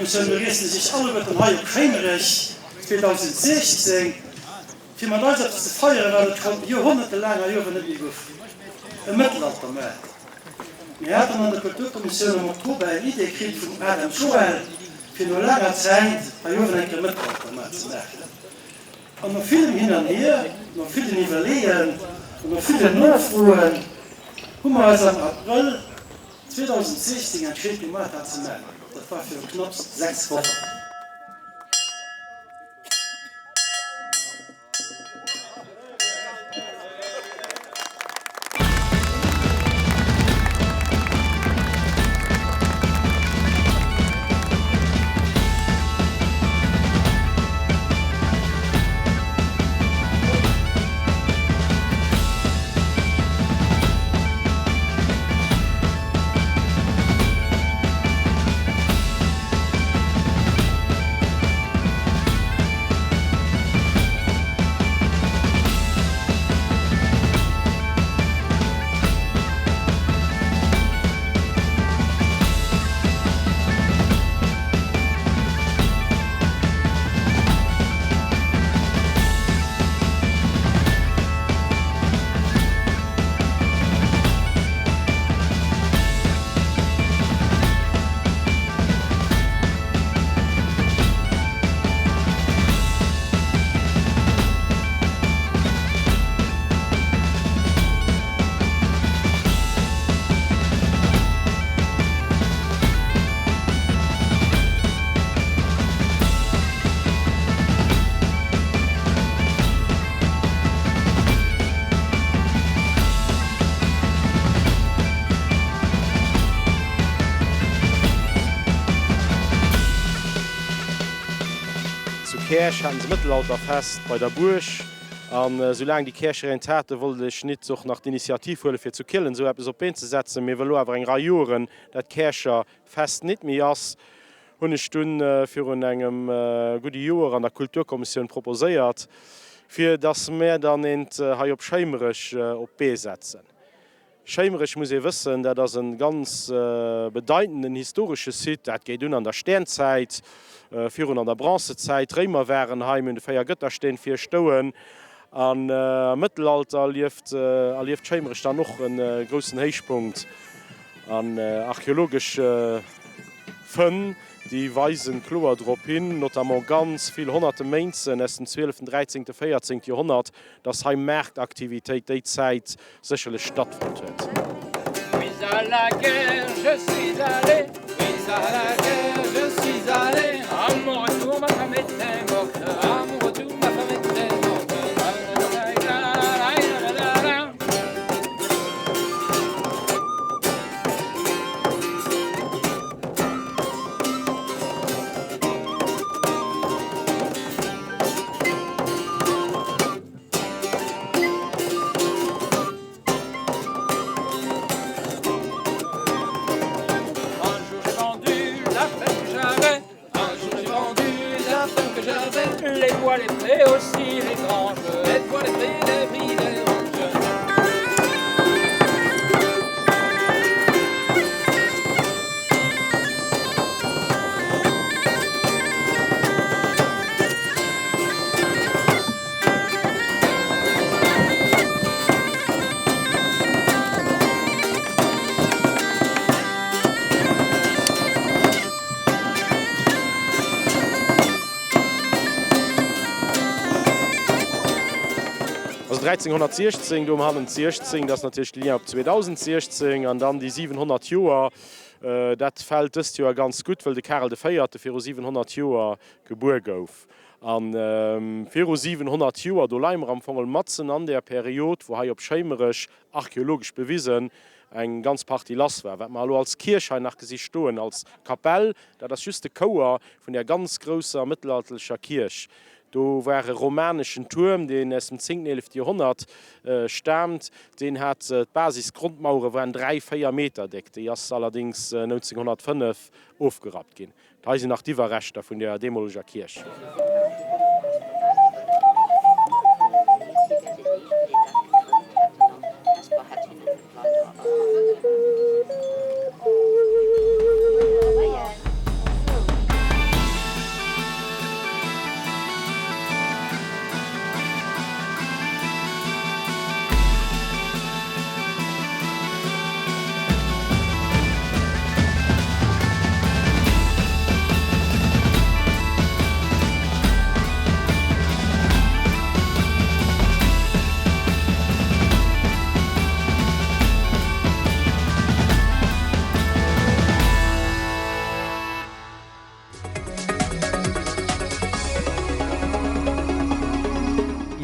Kulturkommissioun begréissen ech Iech alleguerten hei op Schéimerech 2016, fir mat eis eppes ze feieren, wat et schonn joerhonnertelaang hei uewen net méi gouf, e Mëttelaltermaart. Mir haten an der Kulturkommissioun am Oktober eng Idee kritt vum Adam Joël, fir no laanger Zäit hei uewen eng Kéier e Mëttelaltermaart ze maachen. An no villem Hin an Hier, no villen Iwwerleeën an no villen Nofroen hu mer eis am Abrëll 2016 entscheet, de Maart dat ze maachen. Dat war viru knapps 6 Wochen. Zu Käerch haten se Mëttelalterfest bei der Buerg an soulaang déi Käercher eent haten, wollt ech nit och nach d'Initiativ huelen fir zu Kielen esou eppes op d'Been ze setzen. Mee well elo awer eng Rei Joeren dat Käercher Fest nit méi ass, hunn ech dunn virun engem gudde Joer an der Kulturkommissioun proposéiert, fir dass mär dann eent hei op Schéimerech op d'Bee setzen. Schéimerech, muss ee wëssen, dat ass e ganz bedeitenden historesche Site. Dat geet un an der Stäenzäit, virun an der Bronzezäit. D'Réimer waren hei, mir hunn de 4 Gëttersteen vir stouen. An am Mëttelalter erlieft Schéimerech dann och e groussen Héichpunkt. An archeologesch Fënn, déi weisen kloer drop hin, notamment ganz vill honnerte Méinzen aus dem zwieleften, dräizéngte, véierzéngte Joerhonnert, dass hei Maartaktivitéit déi Zäit sécherlech stattfonnt huet. Also 1316, do hannen d'16, dat ass natierlech de Lien op 2016 an dann déi 700 Joer, dat fält dëst Joer ganz gutt, wëll de Karel de Véierte viru 700 Joer gebuer gouf. A viru 700 Joer, do leie mer am Fong matzen an där Period, wou hei op Schéimerech archeologesch bewisen eng ganz Partie lass war. Wat mer elo als Kierch hei nach gesi stoen, als Kapell, dat ass just de Chouer vun där ganz grousser mëttelalterlecher Kierch. Do war e romaneschen Tuerm, deen aus dem zéngten, eelefte Joerhonnert staamt. Deen hat d'Basis, d'Grondmauere waren dräi, véier Meter déck. Déi ass allerdéngs 1905 ofgerappt ginn. Hei sinn nach d'Iwwerreschter vun der deemoleger Kierch.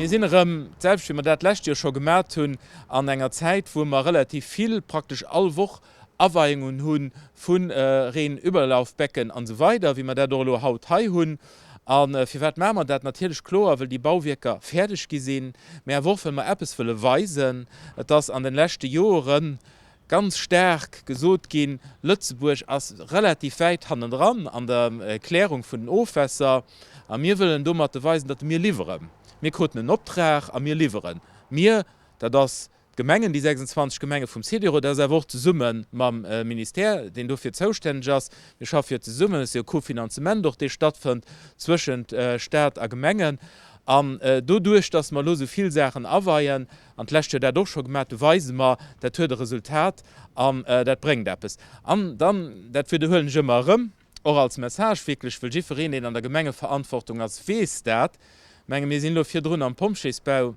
Mir sinn erëm, d'selwecht wéi mer dat d'lescht Joer scho gemat hunn, an enger Zäit, wou mer relativ vill, praktesch all Woch, Aweiungen hu vu Reenüberlaufbecken an esou weider, wéi mer dat och elo haut hei hunn. A firwat maache mer dat? Natierlech kloer, wëll déi Bauwierker fäerdeg gi sinn, mä awer och, wëll mer eppes wëlle weisen, et ass an de leschte Joren ganz staark gesot ginn, Lëtzebuerg ass relativ wäit hannendran an der Klärung vun den Ofwässer a mir wëllen domatte weisen, datt mir liwweren. Mir kruten en Optrag a mir liwweren. Mir, dat ass d'Gemengen, déi 26 Gemenge vum SEDERO, dat ass awer och zesumme mam Ministère, deen dofir zoustänneg ass. Mir schaffe jo zesummen, et ass jo e Kofinanzement och, dee stattfënnt zwëschent Stat a Gemengen. An doduerch, datt mer elo esou vill Saachen aweien, an d'lescht Joer dat och scho gemaach, do weise mer, dat huet e Resultat an dat bréngt eppes. An dann, dat widderhuelen ech ëmmer erëm, och als Message wierklech, wëll jiddwereen, deen an der Gemengeverantwortung ass, weess dat, menge mir sinn elo virdrun am Pompjeesbau,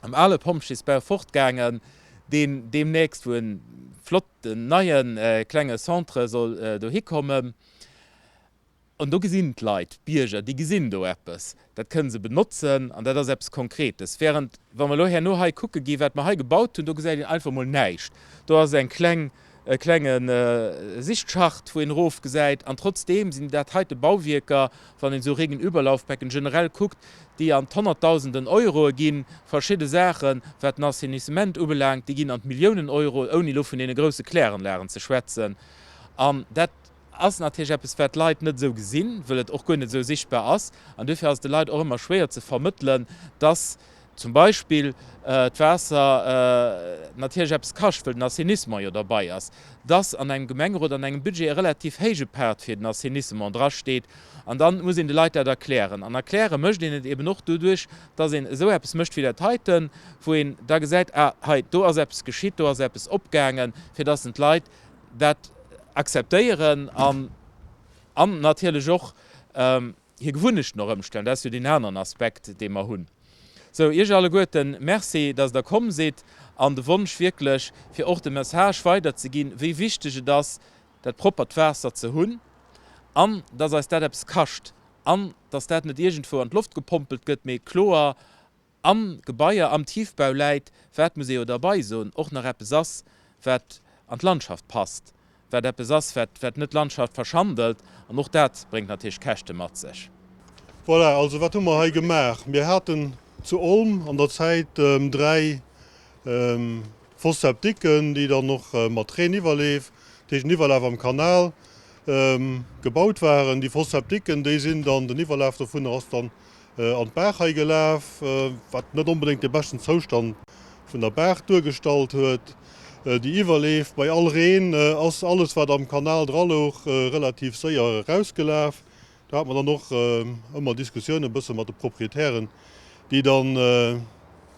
am ale Pompjeesbau fortgaangen, deen deemnächst, wou e flotten neie klenge Centre soll dohikommen. An do gesinn d'Leit, d'Bierger, déi gesinn do eppes, dat kënne se benotzen an dat ass eppes Konkretes. Während wa mer elo herno hei kucke gi wat mer hei gebaut hunn, do gesäit een einfach emol näischt. Do ass eng kleng, e klenge Sichtschacht, wou een erofgesäit. An trotzdeem sinn dat heite Bauwierker, wann een esou Regenüberlaufbecken generell kuckt, déi an d'Honnertdausenden Euroe ginn. Verschidde Saachen, wat den Assainissement ubelaangt, déi ginn an d'Milliounen Euro, ouni elo vun deene grousse Kläranlagen ze schwätzen. An dat Ass natierlech eppes, wat d'Leit net esou gesinn, wëll et och guer net esou sichtbar ass. An duerfir ass et de Leit och ëmmer schwéier ze vermëttelen, dass zum Beispill d'Waasser natierlech eppes kascht, wëll den Assainissement jo derbei ass, dass an engem Gemengerot, an engem Budget e relativ héije Part fir den Assainissement drasteet. An da muss een de Leit dat erklären. An erkläre mécht een et eben och doduerch, dass een esou eppes mécht wéi dat heiten, wou een da gesäit, ah hei, do ass eppes geschitt, do ass eppes opgaangen, fir dass en d'Leit dat akzeptéieren an an natierlech och hir Gewunnechten och ëmstellen. Dat ass jo deen aneren Aspekt, dee mer hunn. Sou, Iech alleguerten Merci, dass Der komm sidd an de Wonsch wierklech, fir och de Message weiderzeginn, wéi wichteg et ass, dat proppert Waasser ze hunn an dass eis dat eppes kascht an dass dat net iergendwou an d'Loft gepompelt gëtt, mee kloer Am Gebaier am Tiefbau läit, wat, muss ee jo derbei soen, och nach eppes ass, wat an d'Landschaft passt, wat eppes ass, wat, wat net d'Landschaft verschandelt, an och dat bréngt natierlech Käschte mat sech. Voilà, also wat hu mer hei gemaach? Mir haten zu Olm an der Zäit 3 Fosse septiquen, déi dann och mat Reeniwwerleef, dat heescht en Iwwerlaf am Kanal, gebaut waren. Déi Fosse septiquen, déi sinn dann, den Iwwerlaf dovunner ass dann an d'Baach hei gelaf, wat net onbedéngt de beschten Zoustand vun der Baach duergestallt huet. Déi Iwwerleef bei all Reen ass alles wat am Kanal dra louch relativ séier erausgelaf. Do hat mer dann och ëmmer Diskussioune bësse mat de Proprietären, déi dann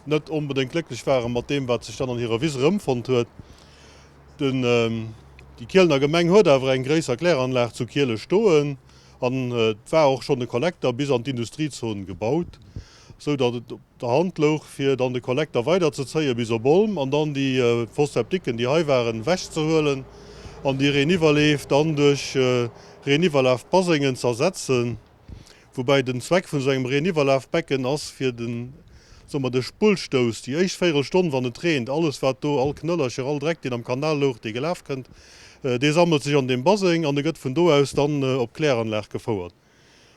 net onbedéngt glécklech ware mat deem wat sech dann an hirer Wiss erëmfonnt huet. Den, déi Kielener Gemeng huet awer eng gréisser Kläranlag zu Kiele stoen. An et war och schonn e Kollekter bis an d'Industriezon gebaut, sou datt et op der Hand louch, fir dann de Kollekter weiderzezéie bis op Olm an dann déi Fosse septiquen, déi hei waren, ewechzehuelen an déi Reeniwwerleef dann duerch Reeniwwerlafbasengen z'ersetzen. Woubäi den Zweck vun esou engem Reeniwwerlafbecken ass, fir den, soe mer, de Spullstouss, déi éischt Véirelstonn, wann et reent, alles wat do, all Knëllercher, all Dreck, deen am Kanal louch, dee gelaf kënnt, Dee sammelt sech an deem Baseng an e gëtt vun do aus dann op d'Kläranlag gefouert.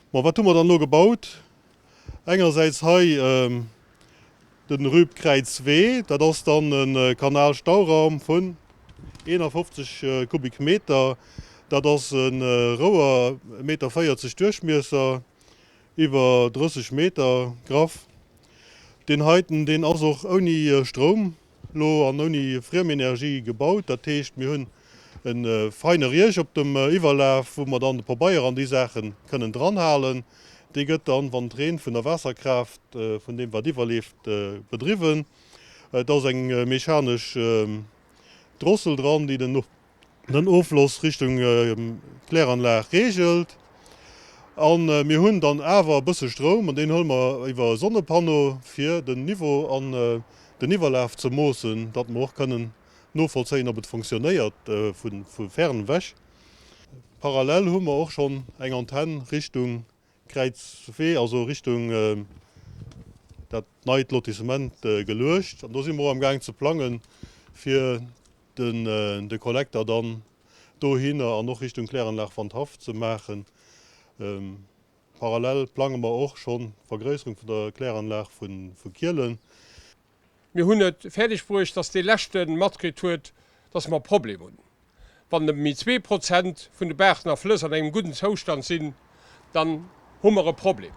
Bon, wat hu mer dann elo gebaut? Engersäits hei de Rübkräizwee, dat ass dann e Kanalstauraum vun 51 Kubikmeter. Dat ass e Rouer, e Meter 40 Duerchmiesser, iwwer 30 Meter graff. Deen heiten, deen ass och ouni Stroum Lo an ouni Friemenergie gebaut. Dat heescht, mir hunn e feine Riech op dem Iwwerlaf, wou mer dann de Pabeier an déi Saache kënnen dranhalen. Dee gëtt dann, wann et reent, vun der Waasserkraaft, vun deem wat iwwerleeft, bedriwwen. Et ass eng mechanesch Drossel dran, déi den den Offloss Richtung Kläranlag reegelt. A mir hunn dann awer e bësse Stroum, an deen huele mer iwwer e Sonnepanneau, fir den Niveau an den Iwwerlaf ze moossen, datt mer och kënnen novollzéien, ob et fonctionnéiert vu fern ewech. Parallel hu mer och schonn eng Antenn Richtung Kräizwee, also Richtung. dat neit Lotissement geluecht. An do si mer och amgaang ze plangen, fir de Kollekter dann dohinner an och Richtung Kläranlag Wandhaff ze maachen. Parallel plange mer och schonn d'Vergréisserung vun der Kläranlag vu Kielen. Mir hunn et fäerdeg bruecht, dass dee leschte matkritt huet, dass mer e Problem hunn. Wann nëmme méi 2% vun de Baachen a Flëss an engem gudden Zoustand sinn, dann hu mer e Problem.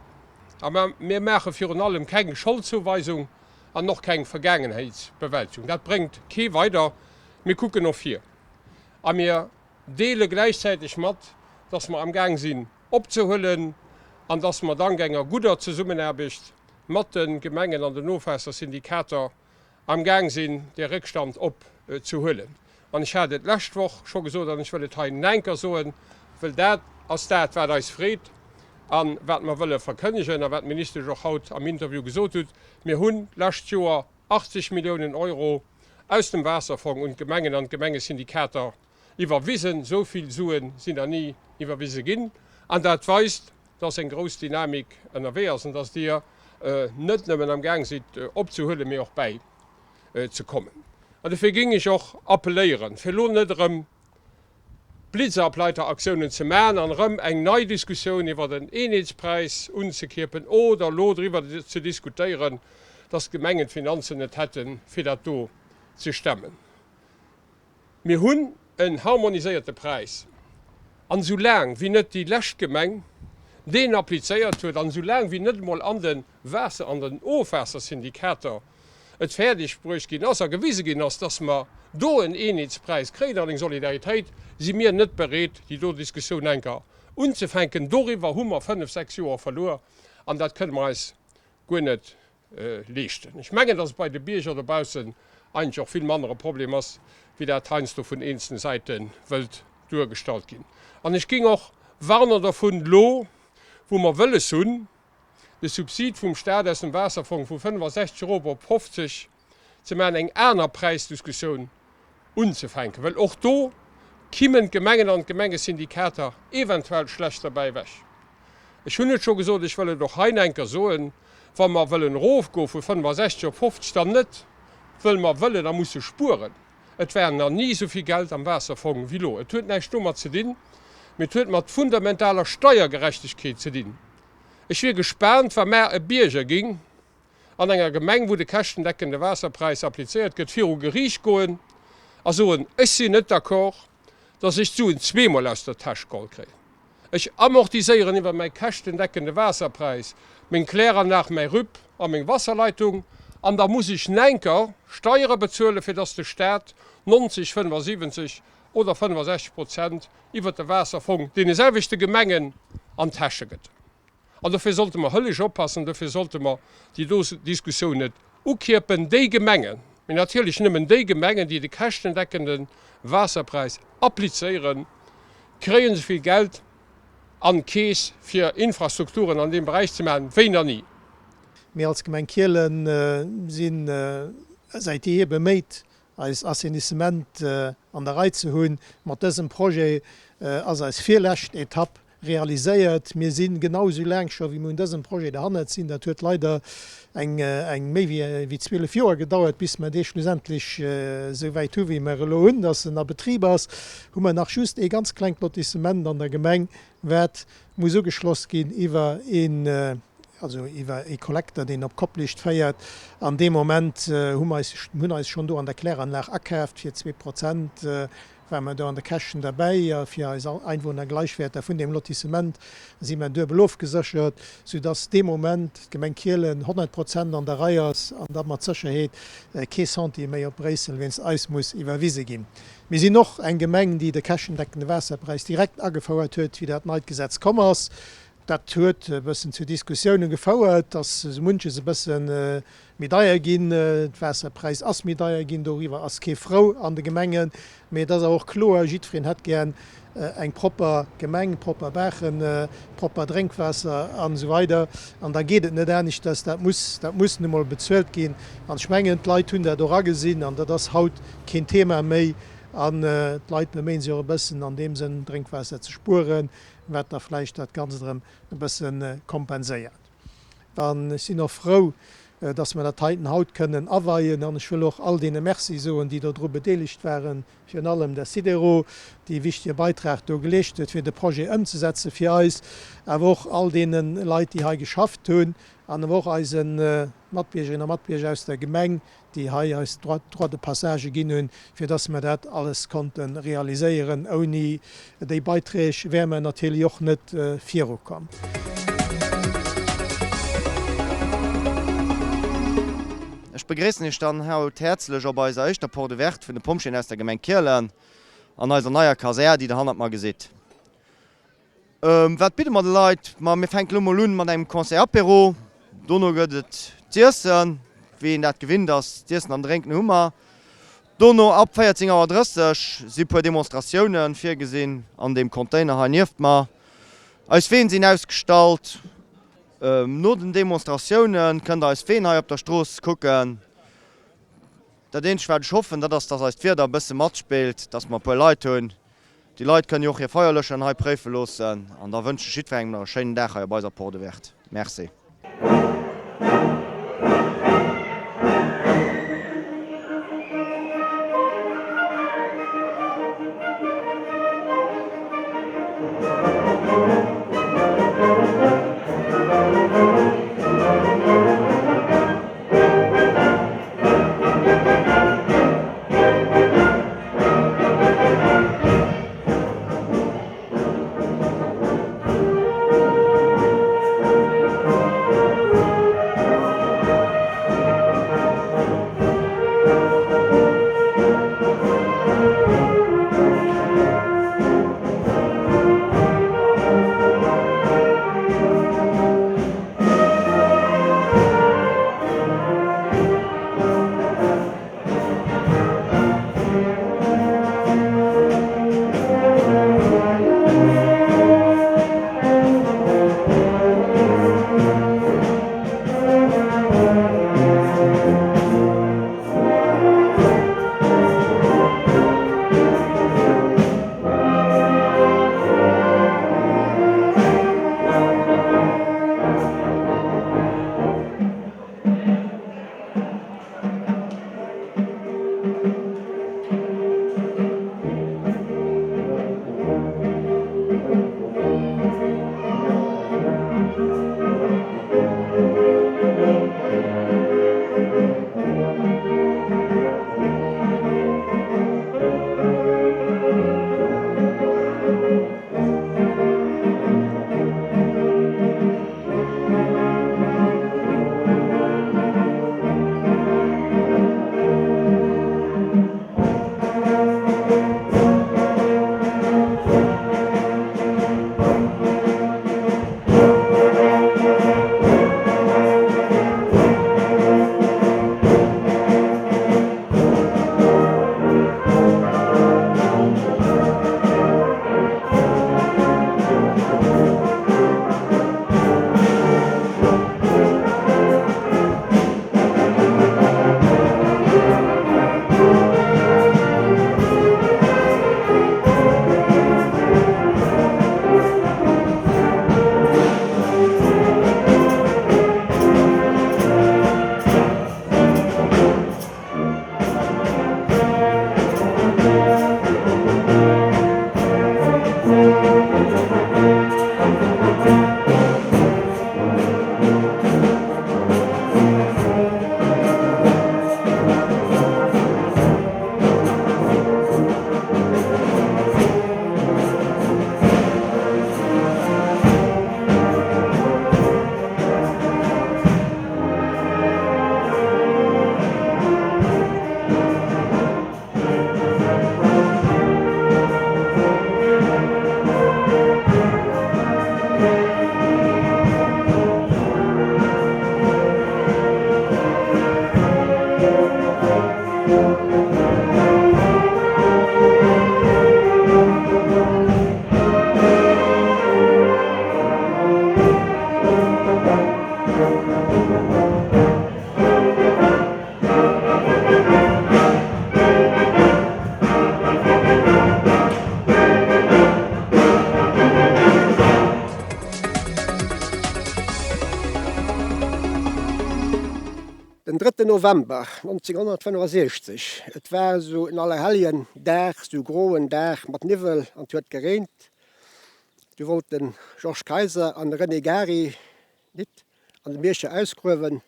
A mir maache virun allem keng Scholdzouweisung an och keng Vergaangenheetsbewältigung. Dat bréngt kee weider. Mir kucken no vir a mir deele gläichzäiteg mat, dass mer amgaang sinn opzehuelen an dass mer dank enger gudder Zesummenaarbecht mat de Gemengen an den Ofwaassersyndikater amgaang sinn, dee Réckstand opzehuelen. An ech hat et d'lescht Woch scho gesot an ech wëll et hei naenker soen, wëll dat ass dat, wat eis freet a wat mer wëlle verkënnegen a wat d'Ministesch och haut am Interview gesot hutt, Mir hunn d'lescht Joer 80 Milliounen Euro aus dem Waasserfong un d'Gemengen an d'Gemengesyndikater iwwerwisen. Esou vill Sue sinn nach ni iwwerwise ginn. An dat weist, dass eng grouss Dynamik ënnerwee ass an dass Dir net nëmmen amgaang sidd opzehuelen, mee och bäi ze kommen. An dofir géing ech och appelléieren, fir elo net erëm Blitzableiteraktiounen ze maachen an erëm eng nei Diskussioun iwwer en Eenheetspräis unzekierpen oder elo driwwer ze diskutéieren, dass d'Gemengen d'Finanzen net hätten, fir dat do ze stemmen. Mir hunn en harmoniséierte Präis, an esou laang wéi net déi lescht Gemeng deen applizéiert huet, an esou laang wéi net emol an de Waasser an den Ofwaassersyndikater et fäerdeg bruecht ginn ass a gewise ginn ass, dass mer do en Eenheetspräis kréien an eng Solidaritéit, si mir net bereet, déi do Diskussioun enker unzefänken. Doriwwer hu mer fënnf, sechs Joer verluer, an dat kënne mer eis guer net leeschten. Ech mengen, dass et bei de Bierger dobaussen eigentlech och vill manner e Problem ass, wéi dat heiansdo vun eenzelne Säite wëllt duergestallt ginn. An ech géing och warnen dervun, elo wou mer wëlles hunn, de Subsid vum Stat aus dem Waasserfong vu 65 erop op 50 ze maachen, eng aner Präisdiskussioun unzefänken, well och do kimmen d'Gemengen an d'Gemengesyndikater eventuell schlecht derbäi ewech. Ech hunn et scho gesot, ech wëll et och hei enker soen, Wa mer wëllen erofgoe vu 65 op 50, dann net, wëll mer wëllen a musse spueren. Et war nach ni esou vill Geld am Waasserfong wéi elo. Et huet näischt domat ze dinn, mee et huet mat fundamentaler Steiergerechtegkeet ze dinn. Ech wier gespaant, wa mar e Bierger ging an enger Gemeng, wou de käschtendeckende Waasserpräis applizéiert gëtt, viru Geriicht goen a soen, Ech sinn net d'accord, dass ech d'Suen zweemol aus der Täsch geholl kréien. Ech amortiséieren iwwer mäi käschtendeckende Waasserpräis meng Kläranlag, mäi RUP a meng Wasserleitung, an da muss ech naenker Steiere bezuelen, fir dass de Staat 90, 75 oder 65 Prozent iwwer de Waasserfong deene selwechte Gemengen an d'Täsche gëtt. An dofir sollte mer hëllesch oppassen, dofir sollte mer déi do Diskussioun net ukierpen. Déi Gemengen, mee natierlech nëmmen déi Gemengen, déi de käschtendeckende Waasserpräis applizéieren, kréien esou vill Geld an d'Keess, fir Infrastrukturen an deem Beräich ze maachen, wéi nach ni. Mir als Gemeng Kielen si säit jeehier beméit, eist Assainissement an der Rei ze hunn. Mat dësem Projet ass eis virlescht Etapp realiséiert. Mir si genau esou laang scho wéi mir un dësem Projet derhannert sinn. Dat huet leider eng méi wéi 12 Joer gedauert, bis mer dee schlussendlech esou wäit hu wéi mer elo hunn, dass en a Betrib ass. Hu mer nach just ee ganz klengt Lotissement an der Gemeng, wat muss ugeschloss ginn iwwer een, also iwwer ee Kollekter, deen op Koplescht féiert. An dee Moment hu mer eis, hunn eis schonn do an der Kläranlag akaaft fir 2%. Ware mer do an de Käschten derbäi a fir eis Einwohner Gleichwäerter vun deem Lotissement si mer duebel ofgeséchert, soudass dee Moment d'Gemeng Kielen 100 Prozent an der Rei ass an da mat Sécherheet kee Centime méi op Bréissel wéinst eis muss iwwerwise ginn. Mir sinn och eng Gemeng, déi de käschtendeckende Waasserpräis direkt agefouert huet, wéi dat neit Gesetz komm ass. Dat huet e bëssen zu Diskussiounen gefouert, dass esou munches e bësse méi deier ginn. D'Waasserpräis ass méi deier ginn, doriwwer ass kee frou an de Gemengen. Mee et ass awer och kloer, jiddwereen hätt gär eng propper Gemeng, propper Baachen, propper Drénkwaasser an esou weider. An da geet et net aneschters, dat muss, dat muss nu mol bezuelt ginn. An ech mengen, d'Leit hunn dat och agesinn an dat ass haut keen Thema méi. An d'Leit beméie sech och e bëssen an deem Sënn, Drénkwaasser ze spueren. wat da vläicht dat Ganzt erëm e bësse kompenséiert. An ech sinn och frou. dass mer dat heiten haut kënnen aweien. An ech wëll och all deene Merci soen, déi dodru bedeelegt waren, virun allem der Sidero, déi e wichtige Beitrag do geleescht huet, fir de Projet ëmzesetze fir eis, awer och all deene Leit, déi hei geschafft hunn, an awer och eise Matbiergerinnen a Matbierger aus der Gemeng, déi hei eis Droit de passage ginn hunn, fir dass mer dat alles konnte realiséieren. Ouni déi Beiträg wäre mer natierlech och net virukomm. Ech begréissen Iech dann haut häerzlech op eiser éischter Porte Ouverte vun de Pompjeeën aus der Gemeng Kielen an eiser neier Kasär, déi der hannert mer gesitt. Wat bidde mer de Leit? Ma mir fänken elo mol un mat engem Concert Apéro. Dono gëtt et z'iessen, wéi een dat gewinnt ass. Z'iessen an drénken hu mer. Dono ab 14 Auer 30 si puer Demonstratioune virgesinn an deem Container hei nieft mer. Eis Ween sinn ausgestallt. No den Demonstratioune kënnt der eis Ween hei op der Strooss kucken. Dat eenzegt wat ech hoffen, dat ass, dass eist Wieder e bësse matspillt, dass mer e puer Leit hunn. Déi Leit kënnen jo och hir Feierlöscheren hei préife loossen. An da wënschen ech jiddwerengem nach e schéinen Dag hei op eiser Porte Ouverte. Merci. Den drëtten November 1965, et war esou en Allerhelljen-Dag, esou groen Dag mat Niwwel an et huet gereent, du wollt de Georges Kayser an de René Gary nit an de Mierscher ausgruewen.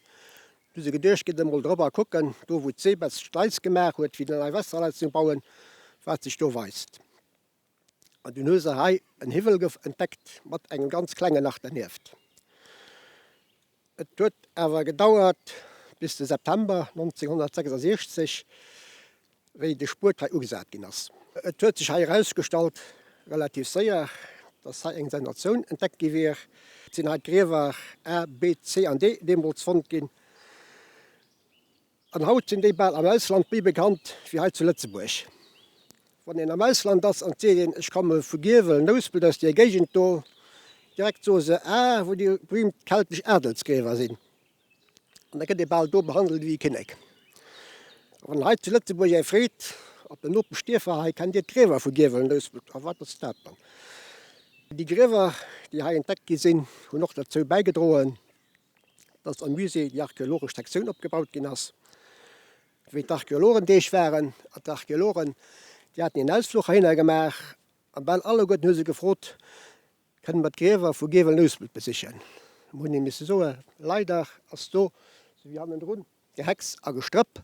Du hu se geduecht, gitt emol drop a kucken, do wou d'Sebes d'Schleis gemaach huet fir déi nei Wässerleitung bauen, wat sech do weist. An dunn hu se hei en Hiwwel entdeckt mat engem ganz klengen nach dernieft. Et huet awer gedauert bis de September 1966, wéi de Spuet hei ugesat ginn ass. Et huet sech hei erausgestallt, relativ séier, dass hei eng Sensatioun entdeckt gi wier. Et sinn hei d'Griewer A, B, C an D deemools fonnt ginn. An haut sinn déi bal am Ausland méi bekannt wéi hei zu Lëtzebuerg. Wann een am Ausland ass an et seet een, ech komme vu Giewel, Nouspelt, aus deer Géigend do, direkt soe se, ah, wou déi berühmt keltesch Adelsgriewer sinn. An da gëtt ee bal do behandelt ewéi e Kinnek. A wann een hei zu Lëtzebuerg ee freet, op den Nopeschdierfer hei, kennt Dir d'Griewer vu Giewel, Nouspelt? A wat ass dat dann? Déi Griewer, déi hei entdeckt gi sinn, hunn och derzou bäigedroen, dass am Musée déi archeologesch Sektioun opgebaut ginn ass. Wéi d'Archeologendeeg waren, an d'Archeologen, déi haten een Ausfluch heihinner gemaach, a bal alleguerten hu se gefrot, Kënne mer d'Griewer vu Giewel-Nouspelt besichen? Mir hunn hinne misse soen, Leider ass do, sou wéi hannendrun, Gehecks a Gestrëpp,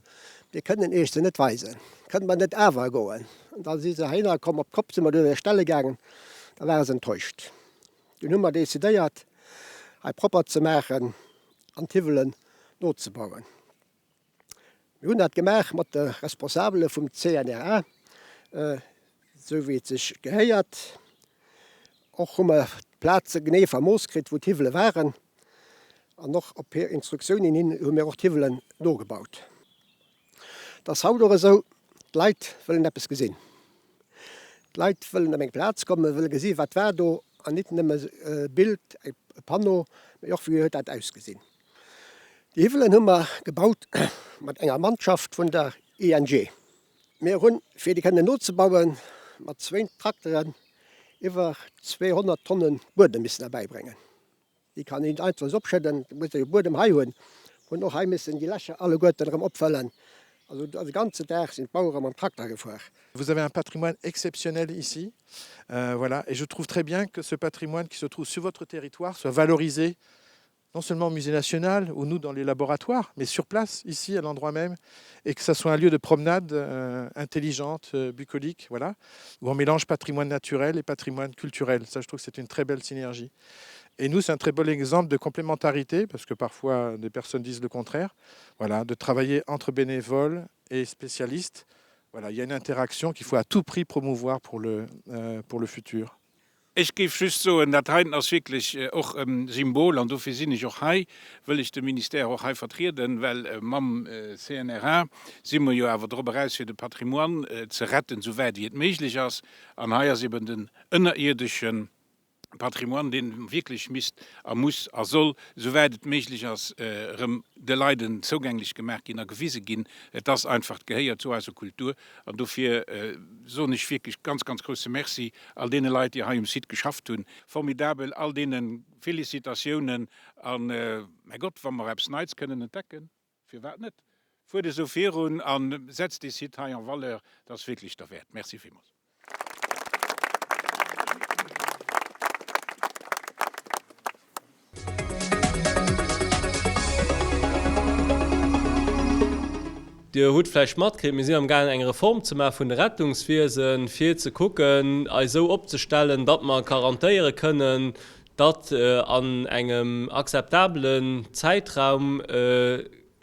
mir kënnen iech se net weisen. Kënne mer net awer goen? An da si se heihinner komm, op d'Kopp si mer duerch Stelle gaangen, da ware se enttäuscht. Dunn hu mer decidéiert, hei propper ze maachen an d'Hiwwelen nozebauen. Mir hunn dat gemaach mat de Responsabele vum CNRA, esou wéi et sech gehéiert. Och hu mer d'Plaze genee vermooss kritt, wou d'Hiwwele waren. An och op hir Instruktiounen hin hu mir och d'Hiwwelen nogebaut. Et ass haut och esou, d'Leit wëllen eppes gesinn. D'Leit wëllen op eng Plaz kommen, wëlle gesi wat war do an nit nëmme e Bild, e Panneau, mee och wéi huet dat ausgesinn. Déi Hiwwelen hu mer gebaut mat enger Mannschaft vun der ING. Mir hunn, fir déi kënnen nozebauen, mat zwéin Trakteren iwwer 200 Tonne Buedem missen erbäibréngen. Déi kann een einfach esou opschëdden, da muss ee jo Buedem hei hunn. Hunn och hei missen déi Lächer alleguerten erëm opfëllen. Also de ganze Dag sinn d'Bauere mam Trakter gefuer. Vous avez un patrimoine exceptionnel ici, voilà, et je trouve très bien que ce patrimoine qui se trouve sur votre territoire soit valorisé non seulement au musée national ou nous dans les laboratoires, mais sur place, ici, à l'endroit même, et que ça soit un lieu de promenade euh, intelligente, euh, bucolique, voilà, où on mélange patrimoine naturel et patrimoine culturel. Ça, je trouve que c'est une très belle synergie. Et nous, c'est un très bon exemple de complémentarité, parce que parfois des personnes disent le contraire, voilà, de travailler entre bénévoles et spécialistes. Voilà, il y a une interaction qu'il faut à tout prix promouvoir pour le, euh, pour le futur. Ech géif just soen, dat heiten ass wierklech och e Symbol, an dofir sinn ech och hei, wëll ech de Ministère och hei vertrieden, well mam CNRA si mer jo awer drop eraus, fir de Patrimoine ze retten, esou wäit wéi et méiglech ass. An hei ass eben den ënnerierdesche Patrimoine, dee wierklech misst a muss a soll, esou wäit et méiglech ass, erëm de Leiden zougänglech gemaach ginn a gewise ginn. Et ass einfach, et gehéiert zu eiser Kultur. An dofir soen ech wierklech ganz, ganz grousse Merci all deene Leit, déi hei um Site geschafft hunn. Formidabel, all deene Félicitatiounen. A mäi Gott, wa mer eppes Neits kënnen entdecken, firwat net? Fuert esou virun a setzt dee Site hei en valeur, dat ass wierklech derwäert. Merci villmools. Dir hutt vläicht matkritt, mir sinn amgaangen eng Reform ze maache vun de Rettungswiesen, fir ze kucken, eis esou opzestellen, datt mer garantéiere kënnen, datt an engem akzeptabelen Zäitraum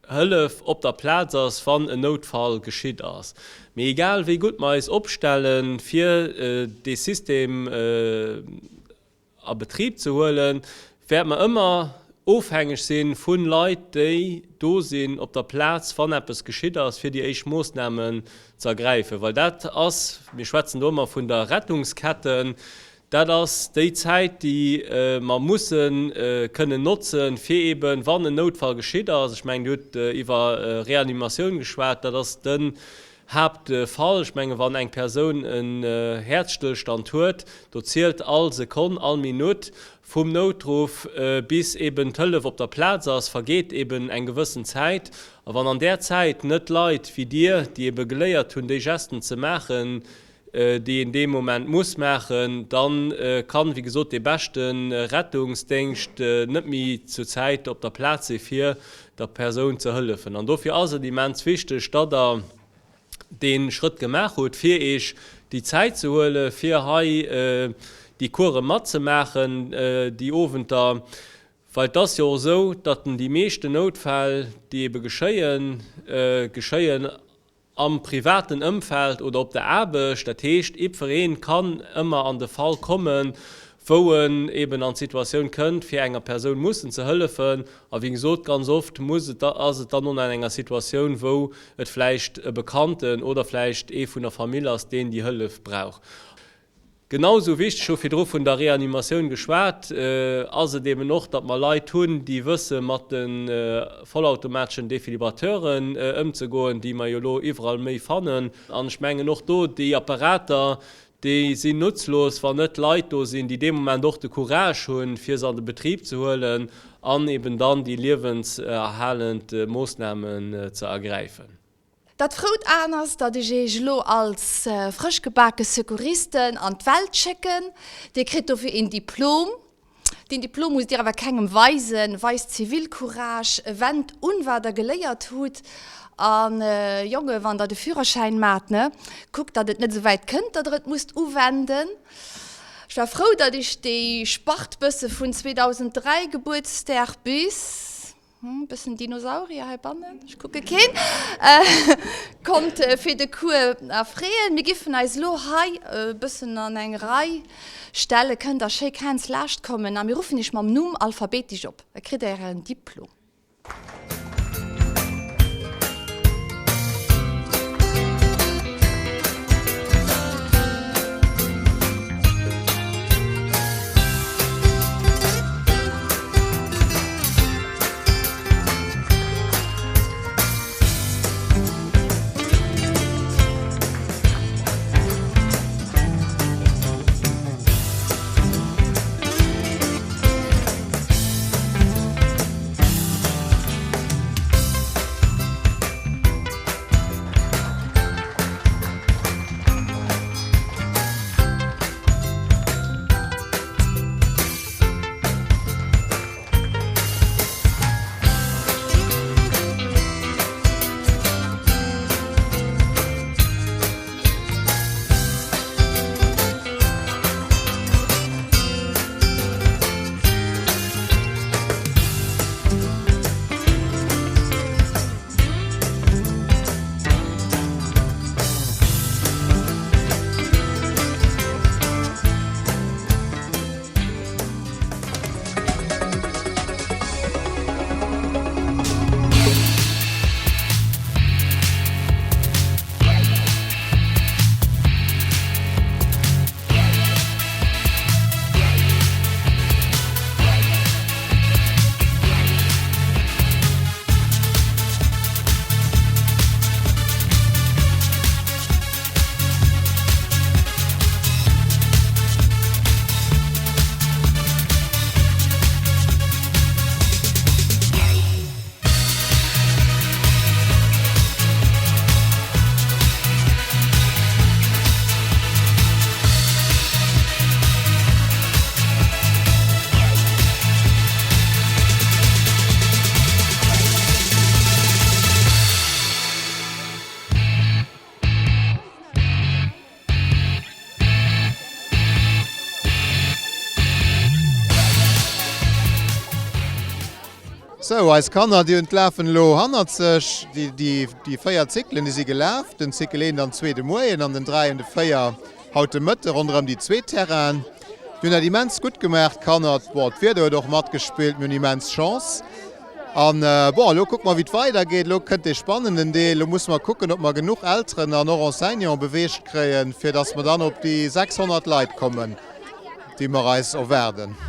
Hëllef op der Plaz ass, wann en Noutfall geschitt ass. Mee egal wéi gutt mer eis opstellen, fir dee System a Betrib ze huelen, wäerte mer ëmmer ofhängeg si vu Leit, déi do sinn op der Plaz, wann eppes geschitt ass, fir déi éischt Moossnamen ze ergräifen. Well dat ass, mir schwätzen do ëmmer vun der Rettungsketten, dat ass déi Zäit, déi mer musse kënnen notzen, fir eeben, wann en Noutfall geschitt ass, ech mengen, Dir hutt iwwer Reanimatioun geschwat, dat ass de. Haaptfall. Ech menge wann eng Persoun en Häerzstëllstand huet, do zielt all Sekonn, all Minutt vum Noutruff bis eben d'Hëllef op der Plaz ass, vergeet eben eng gewëssen Zäit. A wann an där Zäit net Leit wéi Dir, déi ebe geléiert hunn, déi Gesten ze maachen, déi een dee Moment muss maachen, da kann, wéi gesot, dee beschte Rettungsdéngscht net méi zur Zäit op der Plaz si fir der Persoun ze hëllefen. An dofir ass et immens wichteg, datt Der dee Schrëtt gemaach hutt, fir Iech déi Zäit ze huelen, fir hei déi Course matzemaachen, déi Owenter, well et ass jo och esou, datt déi meeschten Noutfäll, déi ebe geschéien, geschéien am privaten Ëmfeld oder op der Aarbecht. Dat heescht, jiddweree kann ëmmer an de Fall kommen, wou en eben an d'Situatioun kënnt, fir enger Persoun mussen ze hëllefen. A wéi gesot, ganz oft muss et, ass et dann och an enger Situatioun, wou et vläicht e Bekannten oder vläicht ee vun der Famill ass, deen déi Hëllef brauch. Genau esou wichteg, ech hu virdru vun der Reanimatioun geschwat, ass et eben och, datt mer Leit hunn, déi wësse mat de vollautomateschen Defibrillateuren ëmzegoen, déi mer jo elo iwwerall méi fannen. An ech mengen och do, déi Apparater, déi sinn nutzlos, wann net Leit do sinn, déi dee Moment och de Courage hunn, fir se an de Betrib ze huelen an eben dann déi liewenserhalend Moossnamen ze ergräifen. Dat frout Aen ass, datt ech Iech elo als frëschgebake Secouristen an d'Welt schécken. Dir kritt dofir een Diplom. Deen Diplom musst Dir awer kengem weisen. Weist Zivilcourage, wennt un, wat Der geléiert hutt. A Jongen, wann Der de Führerschäin maacht, ne, kuckt, datt et net esou wäit kënnt, datt Der et musst uwenden. Ech war frou, datt ech déi Spart bësse vun 2003, Gebuertsdag, bis. Bëssen Dinosaurier heibannen, ech kucke keen, konnt fir de Cours erfreeën. Mir giffen eis elo hei e bëssen an eng Rei stellen, kënnt der schéi känz laascht kommen a mir ruffen iech mam Numm alphabetisch op, da kritt der ären Diplom. Sou, eis Kanner, déi hunn d'Lafen elo hannert sech. Déi 4 Zyklen, déi si gelaf. Den Zykel 1 an 2 de Moien an den 3 an de 4 haut de Mëtte ronderëm déi zwee Terrainen. Déi hunn dat immens gutt gemaach, d'Kanner. Bon, d'Wieder huet och matgespillt, mir hunn immens Chance. An bon, elo kucke mer, wéi et weidergeet. Elo kënnt dee spannenden Deel. Elo musse mer kucken, ob mer genuch Elteren an och Enseignanten beweegt kréien, fir datt mer dann op déi 600 Leit kommen, déi mer eis erwaarden.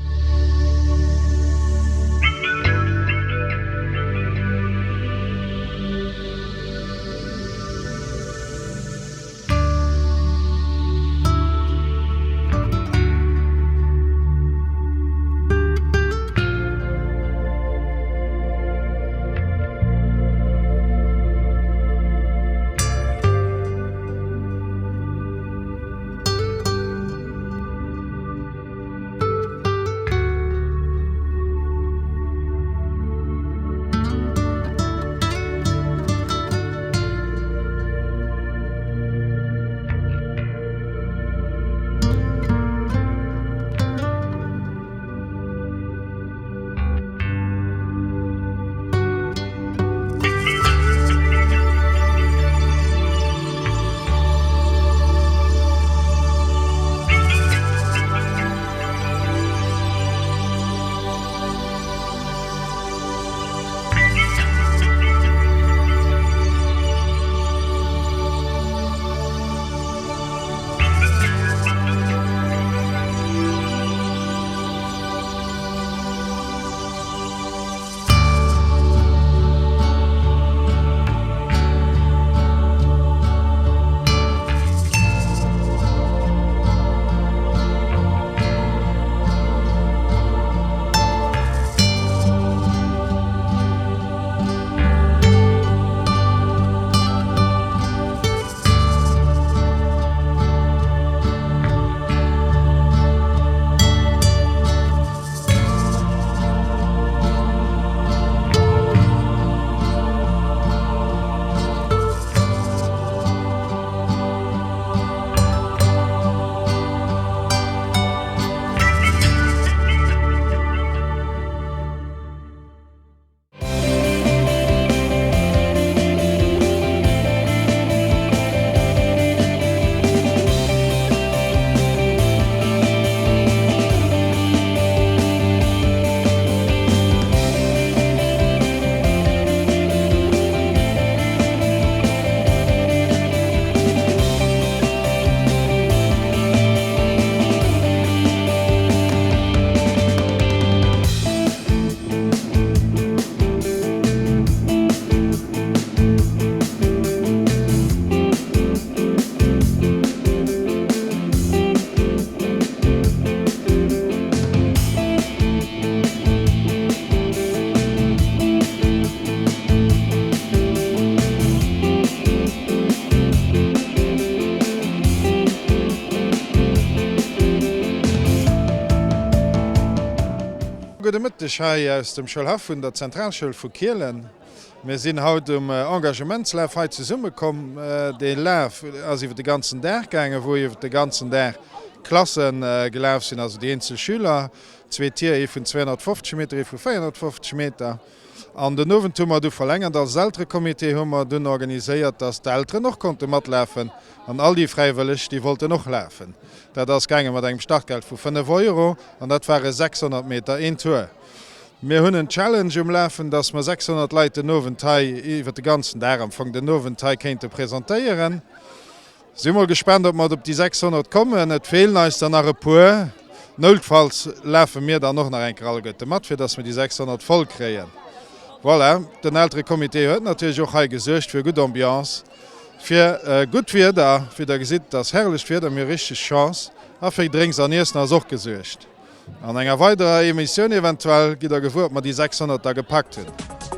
gudde Mëtteg hei aus dem Schoulhaff vun der Zentralschoul vu Kielen. Mir sinn haut um Engagementslaf hei zesummekomm. Dee Laf ass iwwer de ganzen Dag gaangen, wou iwwer de ganzen Dag Klasse gelaf sinn, also déi eenzel Schüler. Zwee Tier, ee vun 250 Meter, ee vu 450 Meter. An den Owend hu mer du verlängert. Als Elterecomité hu mer dunn organiséiert, dass d'Elteren och konnte matlafen an all déi Fräiwëlleg, déi wollten och lafen. Dat ass gaange mat engem Startgeld vu 5 Euro an dat ware 600 Meter een Tour. Mir hunn en Challenge um Lafen, dass mer 600 Leit den Owend hei, iwwer de ganzen Dag am Fong, den Owend hei kéinte presentéieren. Si mol gespaant, ob mer op déi 600 kommen. Et feelen eis der nach e puer. Noutfalls lafe mir dann och nach eng Kéier alleguerte mat, fir dass mir déi 600 voll kréien. Voilà, den Elterecomité huet natierlech och hei gesuergt fir gutt Ambiance, fir gutt Wieder. Wéi der gesitt, et ass herrlecht Wieder, mir hu richteg Chance. A fir Gedrénks an Iessen ass och gesuergt. An enger weiderer Emissioun eventuell gitt der gewuer, ob mer déi 600 da gepackt hunn.